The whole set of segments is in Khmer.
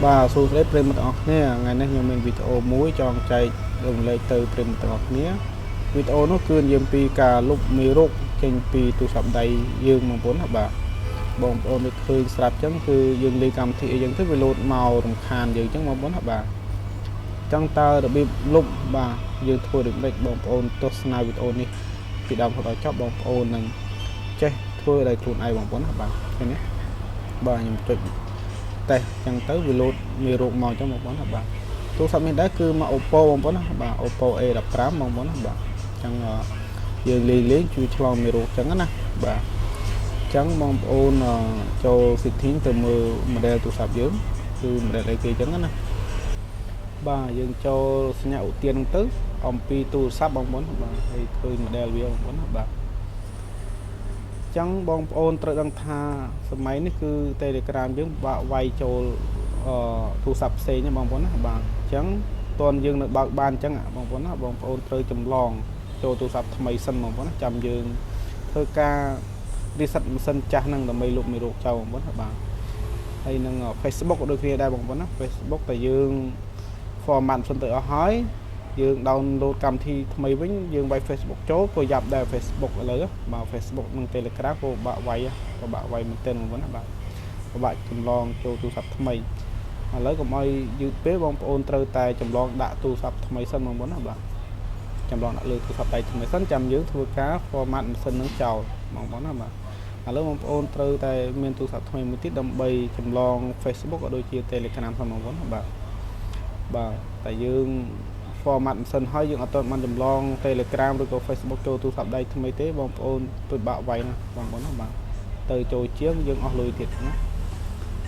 បាទសួស្តីប្រិយមិត្តទាំងអស់គ្នាថ្ងៃនេះខ្ញុំមានវីដេអូមួយចង់ចែករំលែកទៅប្រិយមិត្តទាំងអស់គ្នាវីដេអូនោះគឺនិយាយពីការលុបមេរោគចេញពីទូរស័ព្ទដៃយើងបងប្អូនណាបាទបងប្អូនដូចឃើញស្រាប់ចឹងគឺយើងលេងកម្មវិធីអីចឹងទៅវាលោតមករំខានយើងចឹងបងប្អូនណាបាទចឹងតើរបៀបលុបបាទយើងធ្វើដូចម្ដេចបងប្អូនទស្សនាវីដេអូនេះពីដើមរហូតដល់ចប់បងប្អូននឹងចេះធ្វើដោយខ្លួនឯងបងប្អូនណាបាទឃើញទេបាទខ្ញុំចុច តេស្តចឹងទៅវាលោតមេរោគមកចឹងបងប្អូនណាបាទទូរស័ព្ទនេះដែរគឺមក Oppo បងប្អូនណាបាទ Oppo A15 បងប្អូនណាបាទចឹងយើងលេងលេងជួយឆ្លងមេរោគចឹងណាបាទចឹងបងប្អូនចូល setting ទៅមើល model ទូរស័ព្ទយើងគឺ model អីគេចឹងណាបាទយើងចូលសញ្ញាឧទានហ្នឹងទៅអំពីទូរស័ព្ទបងប្អូនបាទហើយឃើញ model វាបងប្អូនណាបាទចឹងបងប្អូនត្រូវដឹងថាសម័យនេះគឺ Telegram យើងបាក់វាយចូលអឺទូរស័ព្ទផ្សេងណាបងប្អូនណាបាទអញ្ចឹងតនយើងនៅបើកបានអញ្ចឹងបងប្អូនណាបងប្អូនត្រូវចម្លងចូលទូរស័ព្ទថ្មីសិនបងប្អូនណាចាំយើងធ្វើការ reset ម៉ាស៊ីនចាស់ហ្នឹងដើម្បីលុបមេរោគចោលបងប្អូនណាបាទហើយនឹង Facebook ក៏ដូចគ្នាដែរបងប្អូនណា Facebook តែយើង format ម៉ាស៊ីនទៅអស់ហើយយើង download កម្មវិធីថ្មីវិញយើងវាយ Facebook ចូលក៏យ៉ាប់ដែរ Facebook ឥឡូវបាទ Facebook និង Telegram ក៏បាក់វាយក៏បាក់វាយមែនទែនបងប្អូនណាបាទពិបាកចម្លងចូលទូរស័ព្ទថ្មីឥឡូវកុំឲ្យយឺតពេកបងប្អូនត្រូវតែចម្លងដាក់ទូរស័ព្ទថ្មីសិនបងប្អូនណាបាទចម្លងដាក់លើទូរស័ព្ទដៃថ្មីសិនចាំយើងធ្វើការ format ម៉ាស៊ីននឹងចោលបងប្អូនណាបាទឥឡូវបងប្អូនត្រូវតែមានទូរស័ព្ទថ្មីមួយទៀតដើម្បីចម្លង Facebook ក៏ដូចជា Telegram ផងបងប្អូនណាបាទបាទតែយើង format ម៉ាស៊ីនហើយយើងអត់ទាន់បានចម្លង Telegram ឬក៏ Facebook ចូលទូរស័ព្ទដៃថ្មីទេបងប្អូនពិបាកវាយណាបងប្អូនណាបាទទៅចូលជាងយើងអស់លុយទៀតណា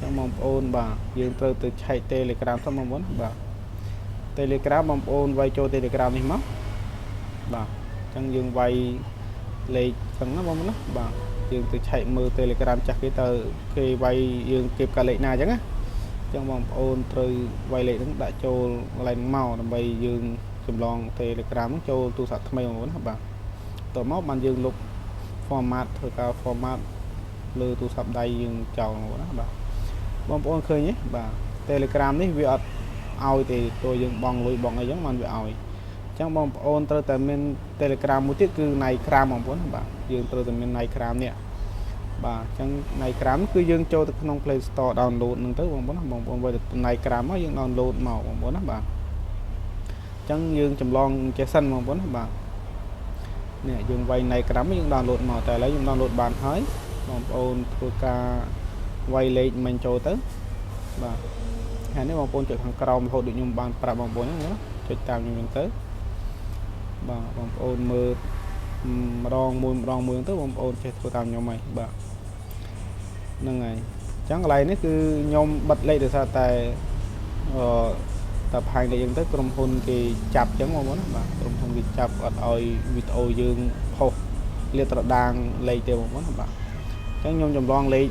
ចឹងបងប្អូនបាទយើងត្រូវទៅឆែក Telegram សិនបងប្អូនបាទ Telegram បងប្អូនវាយចូល Telegram នេះមកបាទអញ្ចឹងយើងវាយលេខចឹងណាបងប្អូនណាបាទយើងទៅឆែកមើល Telegram ចាស់គេទៅគេវាយយើងគេកាលេខណាអញ្ចឹងណាចឹងបងប្អូនត្រូវវាយលេខហ្នឹងដាក់ចូលកន្លែងហ្នឹងមកដើម្បីយើងចម្លង Telegram ហ្នឹងចូលទូរស័ព្ទថ្មីបងប្អូនណាបាទតមកបានយើងលុប format ធ្វើការ format លើទូរស័ព្ទដៃយើងចោលបងប្អូនណាបាទបងប្អូនឃើញទេបាទ Telegram នេះវាអត់ឲ្យទេទោះយើងបង់លុយបង់អីចឹងបានវាឲ្យអញ្ចឹងបងប្អូនត្រូវតែមាន Telegram មួយទៀតគឺ Nicegram បងប្អូនបាទយើងត្រូវតែមាន Nicegram នេះបាទអញ្ចឹង Nicegram គឺយើងចូលទៅក្នុង Play Store download ហ្នឹងទៅបងប្អូនណាបងប្អូនវាយទៅ Nicegram មកយើង download មកបងប្អូនណាបាទអញ្ចឹងយើងចម្លងចេះសិនបងប្អូនណាបាទនេះយើងវាយ Nicegram យើង download មកតែឥឡូវខ្ញុំ download បានហើយបងប្អូនធ្វើការវាយលេខមិញចូលទៅបាទហើយនេះបងប្អូនចុចខាងក្រោមរហូតដូចខ្ញុំបានប្រាប់បងប្អូនហ្នឹងណាចុចតាមខ្ញុំហ្នឹងទៅបាទបងប្អូនមើលម្ដងមួយម្ដងមួយទៅបងប្អូនចេះធ្វើតាមខ្ញុំហើយបាទហ្នឹងហើយអញ្ចឹងកន្លែងនេះគឺខ្ញុំបិទលេខដោយសារតែអឺតែផាញលេខហ្នឹងទៅក្រុមហ៊ុនគេចាប់អញ្ចឹងបងប្អូនណាបាទក្រុមហ៊ុនគេចាប់អត់ឲ្យវីដេអូយើងផុសលាតត្រដាងលេខទេបងប្អូនណាបាទអញ្ចឹងខ្ញុំចម្លងលេខ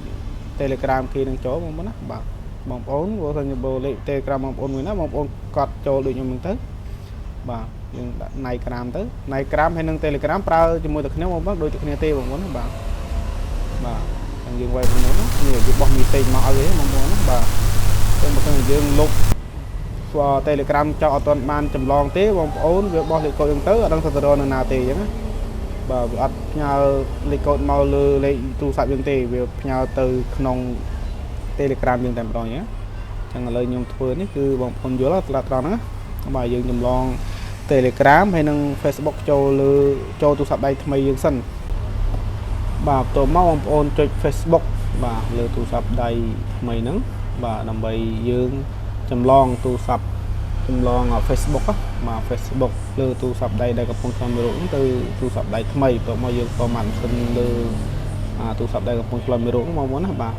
Telegram គេនឹងចូលបងប្អូនណាបាទបងប្អូនបើសិនជាបើលេខ Telegram បងប្អូនមួយណាបងប្អូនកត់ចូលដូចខ្ញុំហ្នឹងទៅបាទយើងដាក់ Nicegram ទៅ Nicegram ហើយនិង Telegram ប្រើជាមួយតែគ្នាបងប្អូនដូចតែគ្នាទេបងប្អូនណាបាទបាទអញ្ចឹងយើងវាយបងប្អូនណានេះវាបោះ message មកឲ្យទេបងប្អូនណាបាទអញ្ចឹងបើសិនជាយើងលុប Telegram ចោលអត់ទាន់បានចម្លងទេបងប្អូនវាបោះលេខកូដហ្នឹងទៅអត់ដឹងថាទៅរកនៅណាទេអញ្ចឹងណាបាទវាអត់ផ្ញើលេខកូដមកលើលេខទូរស័ព្ទយើងទេវាផ្ញើទៅក្នុង Telegram យើងតែម្ដងអញ្ចឹងចឹងឥឡូវខ្ញុំធ្វើនេះគឺបងប្អូនយល់ត្រង់ត្រង់ហ្នឹងណាបាទយើងចម្លង Telegram ហើយនិង Facebook ចូលលើចូលទូរស័ព្ទដៃថ្មីយើងសិនបាទបន្ទាប់មកបងប្អូនចុច Facebook បាទលើទូរស័ព្ទដៃថ្មីហ្នឹងបាទដើម្បីយើងចម្លងទូរស័ព្ទចម្លង Facebook បាទ Facebook លើទូរស័ព្ទដៃដែលកំពុងឆ្លងមេរោគហ្នឹងទៅទូរស័ព្ទដៃថ្មីបន្ទាប់មកយើង format ម៉ាស៊ីនលើទូរស័ព្ទដៃកំពុងឆ្លងមេរោគហ្នឹងបងប្អូនណាបាទ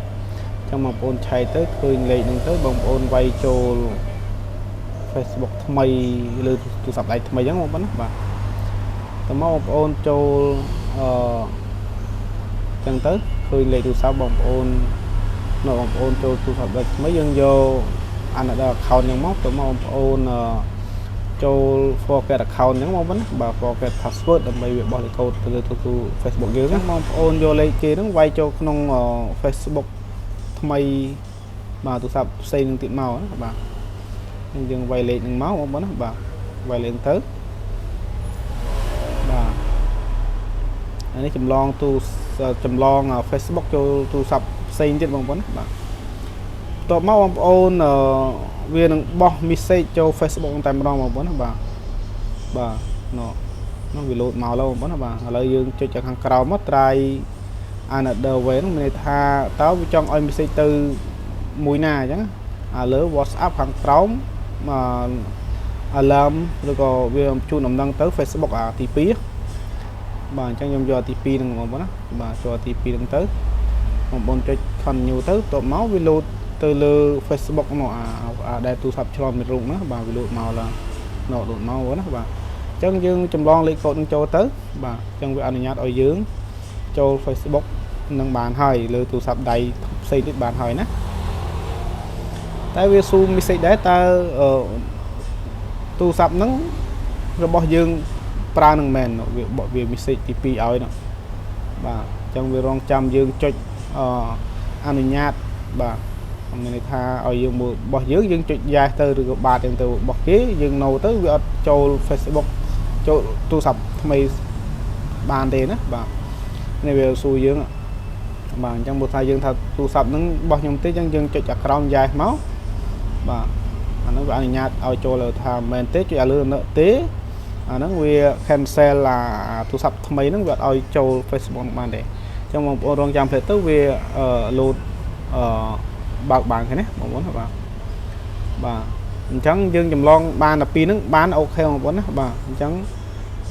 ចឹងបងប្អូនឆែកទៅឃើញលេខហ្នឹងទៅបងប្អូនវាយចូល Facebook ថ្មីលើទូរស័ព្ទដៃថ្មីចឹងបងប្អូនណាបាទតើមកបងប្អូនចូលអឺចឹងទៅឃើញលេខទូរស័ព្ទបងប្អូននៅបងប្អូនចូលទូរស័ព្ទដៃថ្មីយើងយក another account ចឹងមកទៅមកបងប្អូនចូល forget account ចឹងបងប្អូនណាបាទ forget password ដើម្បីវាបោះលេខកូដទៅលើទូ Facebook យើងណាបងប្អូនយកលេខគេហ្នឹងវាយចូលក្នុង Facebook ថ្មី បាទទូរស័ព្ទផ្សេងនឹងទៀតមកណាបាទយើងវាយលេខនឹងមកបងប្អូនណាបាទវាយលេខទៅបាទអានេះចម្លងទូចម្លង Facebook ចូលទូរស័ព្ទផ្សេងទៀតបងប្អូនណាបាទបន្ទាប់មកបងប្អូនវានឹងបោះ message ចូល Facebook តែម្ដងបងប្អូនណាបាទបាទណោនោះវាលោតមកแล้วបងប្អូនណាបាទឥឡូវយើងចុចខាងក្រោមមក try another way នោះមានន័យថាតើវាចង់ឲ្យ message ទៅមួយណាអញ្ចឹងអាលើ WhatsApp ខាងក្រោម alarm ឬក៏វាជូនដំណឹងទៅ Facebook អាទី2បាទអញ្ចឹងខ្ញុំយកទី2ហ្នឹងបងប្អូនណាបាទចូលទី2ហ្នឹងទៅបងប្អូនចុច continue ទៅតបមកវាលោតទៅលើ Facebook នោះអាដែលទូរស័ព្ទឆ្លងមានរូបណាបាទវាលោតមកឡើងនោះលោតមកបងណាបាទអញ្ចឹងយើងចម្លងលេខកូដនឹងចូលទៅបាទអញ្ចឹងវាអនុញ្ញាតឲ្យយើងចូល Facebook នឹងបានហើយលើទូរស័ព្ទដៃផ្សេងទៀតបានហើយណាតែវាស៊ូម message ដែរតើទូរស័ព្ទហ្នឹងរបស់យើងប្រើនឹងមែនវាវា message ទី2ឲ្យនោះបាទអញ្ចឹងវារងចាំយើងចុចអនុញ្ញាតបាទមានន័យថាឲ្យយើងមើលរបស់យើងយើងចុច yes ទៅឬក៏បាទទៅរបស់គេយើង no ទៅវាអត់ចូល Facebook ចូលទូរស័ព្ទថ្មីបានទេណាបាទនេះវាសួរយើងបាទអញ្ចឹងបើថាយើងថាទូរស័ព្ទហ្នឹងរបស់ខ្ញុំទេអញ្ចឹងយើងចុចអាក្រោម yes មកបាទអាហ្នឹងវាអនុញ្ញាតឲ្យចូលលើថាមែនទេចុចឲ្យលើនៅទេអាហ្នឹងវា cancel អាទូរស័ព្ទថ្មីហ្នឹងវាអត់ឲ្យចូល Facebook បានទេអញ្ចឹងបងប្អូនរងចាំផ្លេតទៅវា load អឺបើកបានឃើញទេបងប្អូនបាទបាទអញ្ចឹងយើងចម្លងបានតែពីរហ្នឹងបាន OK បងប្អូនណាបាទអញ្ចឹង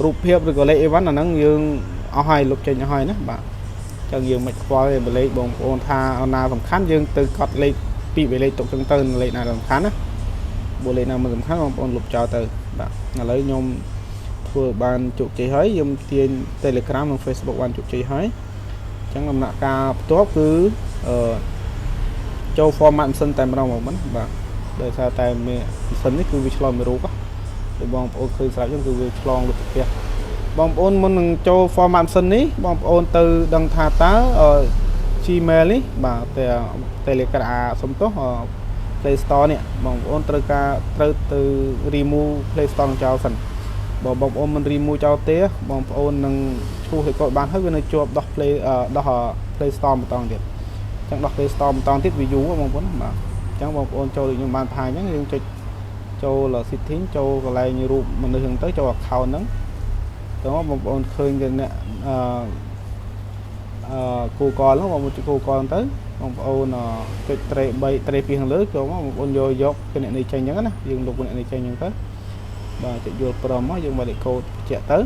រូបភាពឬក៏លេខអីវ៉ាន់អាហ្នឹងយើងអស់ហើយលុបចេញអស់ហើយណាបាទអញ្ចឹងយើងមិនខ្វល់ទេលេខបងប្អូនថាណាសំខាន់យើងទៅកត់លេខពីរលេខទុកចឹងទៅលេខណាសំខាន់ណាបើលេខណាមិនសំខាន់បងប្អូនលុបចោលទៅបាទឥឡូវខ្ញុំធ្វើបានជោគជ័យហើយខ្ញុំទាញ Telegram និង Facebook បានជោគជ័យហើយអញ្ចឹងដំណាក់កាលបន្ទាប់គឺអឺចូល format ម៉ាស៊ីនតែម្ដងមកណាបាទដោយសារតែម៉ាស៊ីននេះគឺវាឆ្លងមេរោគដូចបងប្អូនឃើញស្រាប់ចឹងគឺវាឆ្លងលុបផ្ទះបងប្អូនមុននឹងចូល format ម៉ាស៊ីននេះបងប្អូនទៅដឹងថាតើ Gmail នេះបាទតែ Telegram សុំទោស Play Store នេះបងប្អូនត្រូវការត្រូវទៅ remove Play Store ចោលសិនបើបងប្អូនមិន remove ចោលទេបងប្អូននឹងឈូសលេខកូដបានហើយវានៅជាប់ដោះ Play ដោះ Play Store ម្ដងទៀតអញ្ចឹងដោះ Play Store ម្ដងទៀតវាយូរបងប្អូនបាទអញ្ចឹងបងប្អូនចូលដូចខ្ញុំបានបង្ហាញអញ្ចឹងយើងចុចចូល setting ចូលកន្លែងរូបមនុស្សហ្នឹងទៅចូល account ហ្នឹងទៅមកបងប្អូនឃើញគេអ្នកអឺ Google ហ្នឹងបងប្អូនចុច Google ហ្នឹងទៅបងប្អូនចុចត្រេ3ត្រេ2ខាងលើចូលមកបងប្អូនយកយកគណនីចេញអញ្ចឹងណាយើងលុបគណនីចេញអញ្ចឹងទៅបាទចុចយល់ព្រមមកយើងបើលេខកូដបញ្ជាក់ទៅ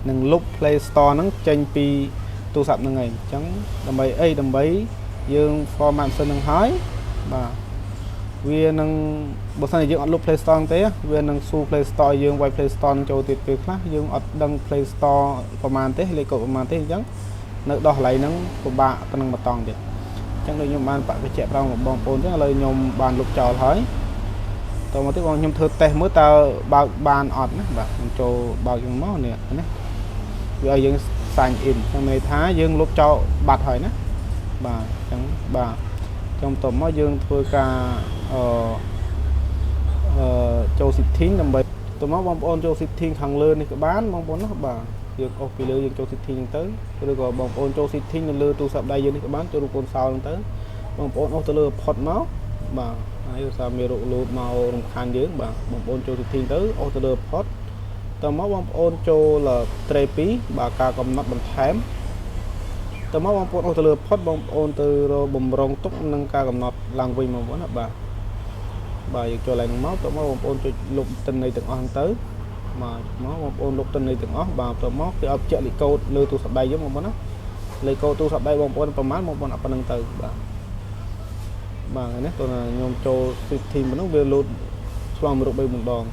នឹងលុប Play Store ហ្នឹងចេញពីទូរស័ព្ទហ្នឹងឯងអញ្ចឹងដើម្បីអីដើម្បីយើង format សិននឹងហើយបាទវានឹងបើសិនជាយើងអត់លុប Play Store ទេវានឹងស៊ូ Play Store យើងវាយ Play Store នឹងចូលទៀតពេលខ្លះយើងអត់ដឹង Play Store ប្រហែលទេលេខកូដប្រហែលទេអញ្ចឹងនៅដោះកន្លែងហ្នឹងពិបាកទៅនឹងម្តងទៀតអញ្ចឹងដូចខ្ញុំបានបាក់បញ្ជាក់ប្រងបងប្អូនអញ្ចឹងឥឡូវខ្ញុំបានលុបចោលហើយតមកទៀតបងខ្ញុំធ្វើតេស្តមើលតើបើកបានអត់ណាបាទខ្ញុំចូលបើកយ៉ាងមកនេះណាវាឲ្យយើង sign in អញ្ចឹងន័យថាយើងលុបចោលបាត់ហើយណាបាទអញ្ចឹងបាទចុងបន្ទាប់មកយើងធ្វើការអឺអឺចូល setting ដើម្បីទៅមកបងប្អូនចូល setting ខាងលើនេះក៏បានបងប្អូនណាបាទយើងអូសពីលើយើងចូល setting ហ្នឹងទៅឬក៏បងប្អូនចូល setting នៅលើទូរស័ព្ទដៃយើងនេះក៏បានចូលរូបកូនសោហ្នឹងទៅបងប្អូនអូសទៅលើផុតមកបាទហើយឧស្សាហ៍មានរោគលោតមករំខានយើងបាទបងប្អូនចូល setting ទៅអូសទៅលើផុតតមកបងប្អូនចូលត្រេ2បាទការកំណត់បន្ថែមតមកបងប្អូនអូសទៅលើផុតបងប្អូនទៅរកបំរុងទុកនឹងការកំណត់ឡើងវិញបងប្អូនណាបាទបាទយើងចូលឡើងហ្នឹងមកតមកបងប្អូនចុចលុបទិន្នន័យទាំងអស់ហ្នឹងទៅបាទមកបងប្អូនលុបទិន្នន័យទាំងអស់បាទតមកគេឲ្យបញ្ជាក់លេខកូដលើទូរស័ព្ទដៃយើងបងប្អូនណាលេខកូដទូរស័ព្ទដៃបងប្អូនប្រហែលបងប្អូនអត់ប៉ុណ្្នឹងទៅបាទបាទនេះតើខ្ញុំចូល setting ហ្នឹងវាលោតឆ្លងមួយរូប3 4ដង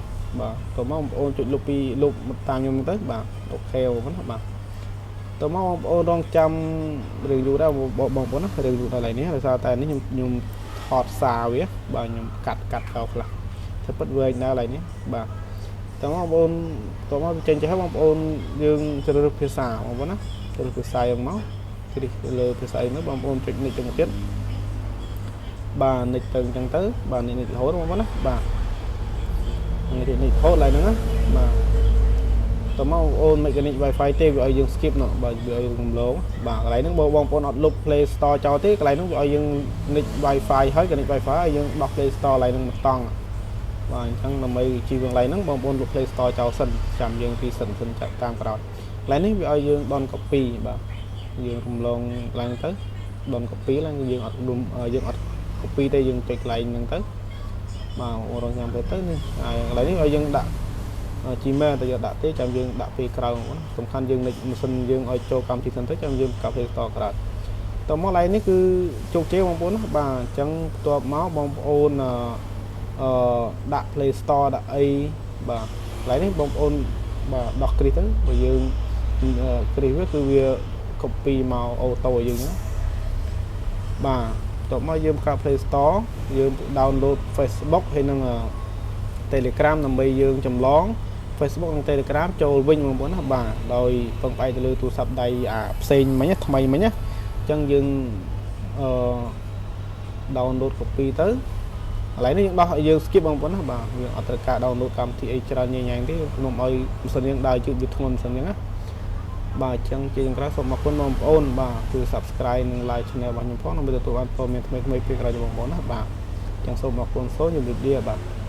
បាទតមកបងប្អូនចុចលុបពីលុបតាមខ្ញុំទៅបាទ OK បងប្អូនណាបាទតមកបងប្អូនរងចាំរឿងយូរដែរបងប្អូនណារឿងយូរដល់ហើយនេះដោយសារតែនេះខ្ញុំខ្ញុំថតសារវាបាទខ្ញុំកាត់កាត់ចោលខ្លះធ្វើពិតវែងដែរឡើយនេះបាទតមកបងប្អូនតមកចេញចេះបងប្អូនយើងជ្រើសរើសភាសាបងប្អូនណាជ្រើសរើសភាសាយ៉ាងមកគ្រីសលើភាសាអីនោះបងប្អូនចុចនេះទៅមុខទៀត បាទនិចទៅអញ្ចឹងទៅបាទនិចរហូតបងប្អូនណាបាទនេះនិចរហូតឡើយហ្នឹងណាបាទតមកបងប្អូនមិន connect Wi-Fi ទេវាឲ្យយើង skip នោះបាទវាឲ្យរំលងបាទកន្លែងហ្នឹងបើបងប្អូនអត់លុប Play Store ចោលទេកន្លែងហ្នឹងវាឲ្យយើង connect Wi-Fi ហើយ connect Wi-Fi ឲ្យយើងដោះ Play Store កន្លែងហ្នឹងមកតង់បាទអញ្ចឹងដើម្បីជីវកន្លែងហ្នឹងបងប្អូនលុប Play Store ចោលសិនចាំយើងពីសិនសិនចាក់តាមក្រោយកន្លែងនេះវាឲ្យយើង don't copy បាទយើងរំលងកន្លែងទៅ don't copy ឡើងយើងអត់យើងអត់ copy ទេយើងចុចកន្លែងហ្នឹងទៅបាទរងចាំទៅទៅនេះហើយកន្លែងនេះឲ្យយើងដាក់ Gmail តែយកដាក់ទេចាំយើងដាក់ពេលក្រោយបងសំខាន់យើងនិចម៉ាស៊ីនយើងឲ្យចូលកម្មវិធីសិនទៅចាំយើងកាប់ Play Store ក្រោយតមកកន្លែងនេះគឺជោគជ័យបងប្អូនណាបាទអញ្ចឹងបន្ទាប់មកបងប្អូនអឺដាក់ Play Store ដាក់អីបាទកន្លែងនេះបងប្អូនបាទដោះគ្រីសទៅបើយើងគ្រីសវាគឺវា copy មក auto ឲ្យយើងណាបាទបន្ទាប់មកយើងបង្កើត Play Store យើង download Facebook ហើយនិង Telegram ដើម្បីយើងចម្លង Facebook និង Telegram ចូលវិញបងប្អូនណាបាទដោយពឹងផ្អែកទៅលើទូរស័ព្ទដៃអាផ្សេងមិញថ្មីមិញណាអញ្ចឹងយើងអឺ download copy ទៅកន្លែងនេះយើងដោះឲ្យយើង skip បងប្អូនណាបាទយើងអត់ត្រូវការ download កម្មវិធីអីច្រើនញ៉ៃញ៉ៃទេខ្ញុំឲ្យម៉ាស៊ីនយើងដើរយឺតវាធ្ងន់ម៉ាស៊ីនយើងណាបាទអញ្ចឹងជាចុងក្រោយសូមអរគុណបងប្អូនបាទជួយ Subscribe និង Like Channel របស់ខ្ញុំផងដើម្បីទទួលបានព័ត៌មានថ្មីៗពីក្រោយបងប្អូនណាបាទអញ្ចឹងសូមអរគុណសូមជម្រាបលាបាទ។